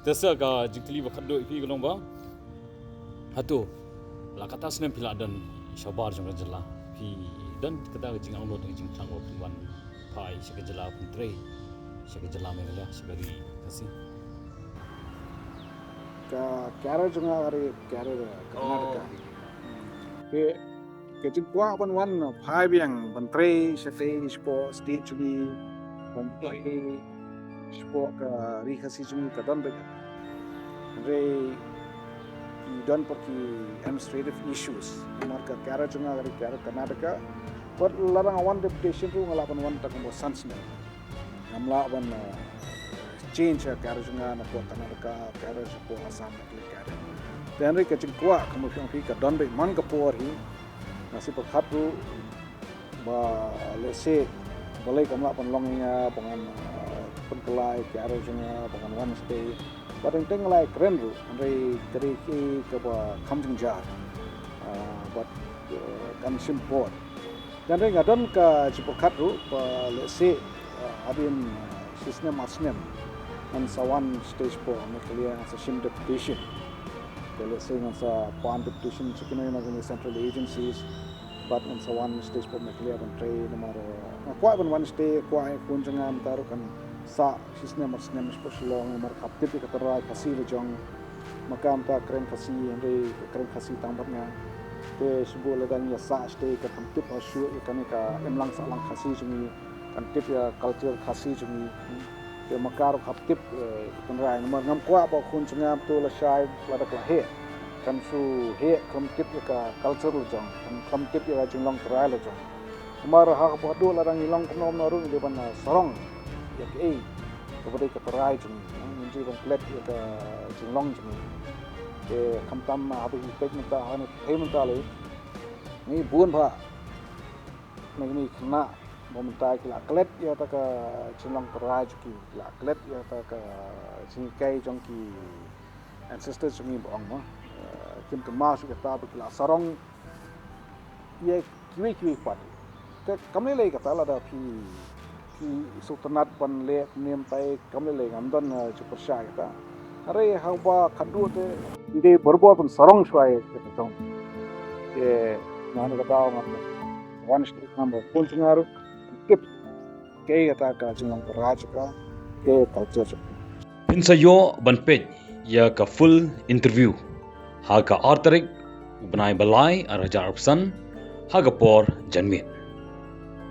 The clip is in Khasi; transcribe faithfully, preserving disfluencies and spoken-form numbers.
Te sa ka jingkylli ba khatduh ïa phi ka long ba, hato la katta snem phi la don shabar jong ka jylla, phi don kata ka jingangnud, ka jingthrang ba phin wan phai sha ka jylla, phin trei sha ka jylla Meghalaya, sha ka ri Khasi? Ka career jong nga ka ri career Karnataka. Te ka jingkwah ban wan phai biang ban trei shatei shapoh state jong ngi, ban trei shapoh ka ri Khasi jong ngi ka don beit. Hynrei ki don pat ki administrative issues. Namar ka career jong nga ka ri career Karnataka. Bad lada nga wan deputation ruh nga lah ban wan tang kumba san snem. Ngam lah ban, uh, change ka career jong nga napoh Karnataka, career shapoh Assam, na ka career. Te hynrei ka jingkwah kumba shong phi ka don beit man ka por hi. Nga shu pyrkhat ruh ba lehse balei kam lah ban long ïa nga ba ngan, uh, pynkylla ïa ka career jong nga ba ngan wan shatei. Ba teng teng nga la ïakren ruh, hynrei ka dei kaei kaba kham jynjar. Uh, bad, uh, kan shim por. Te hynrei nga don ka jingpyrkhat ruh ba lehse, uh, hadien, uh, shi snem ar snem ngan sa wan shatei shapoh Meghalaya, ngan sa shim deputation. Te lehse ngan sa pan deputation sha kino kino ki central agencies. Bad ngan sa wan shatei shapoh Meghalaya ban trei namar, uh, nga kwah ban wan shatei, kwah ïa ka khun jong nga mynta ruh kan sah shi snem ar snem shapoh Shillong, namar ka hap tip ïa ka tynrai Khasi la jong. Ma ka mynta kren Khasi, hynrei ka kren Khasi tang bad nga. Te shu buh lada ngi ïa sah shatei kan tip ha shuh ïa kane ka imlang sahlang Khasi jong ngi, kan tip ïa culture Khasi jong ngi. Te ma ka ruh ka hap tip, eh, ïa ka tynrai, namar ngam kwah ba u khun jong nga mynta u la shai lada ka la heh kan shu heh khlem tip ïa ka culture la jong, khlem tip ïa ka jinglong tynrai la jong. Namar ha kaba haduh lada ngi long kumno kumno ruh ngi dei ban, ah, sarong ïa kaei kaba dei ka tynrai jong ngi, ngin dei ban klet ïa ka jinglong jong ngi. Te khamtam, ah, haba ngi peit mynta ha kane ka pyrthei mynta lei, ngi bun bha na kine ki khynnah ba mynta ki la klet ïa kata ka jinglong tynrai jong ki, ki la klet ïa kata ka jinghikai jong ki ancestors jong ngi ba ong mo. Eh, kim kynmaw shuh ïa kata ba ki la sarong ïa kiwei kiwei pat. Te kam lei lei kata lada phi, phi sngewtynnat ban leh kumne mynta, kam lei lei, ngam don, eh, jingpyrshah kata. Hynrei haba khatduh te ngi dei barabor ban sarong shuwa ïa kata jong. Te nga na kata ngam wan shatei, namar ba u khun jong nga ruh tip kaei kata ka jinglong tynrai jong ka, kaei ka culture jong ka. Phin sa ïoh ban peit ïa ka full interview ha ka ar tarik u bnai ba lai ar hajar arphew san ha ka por janmiet.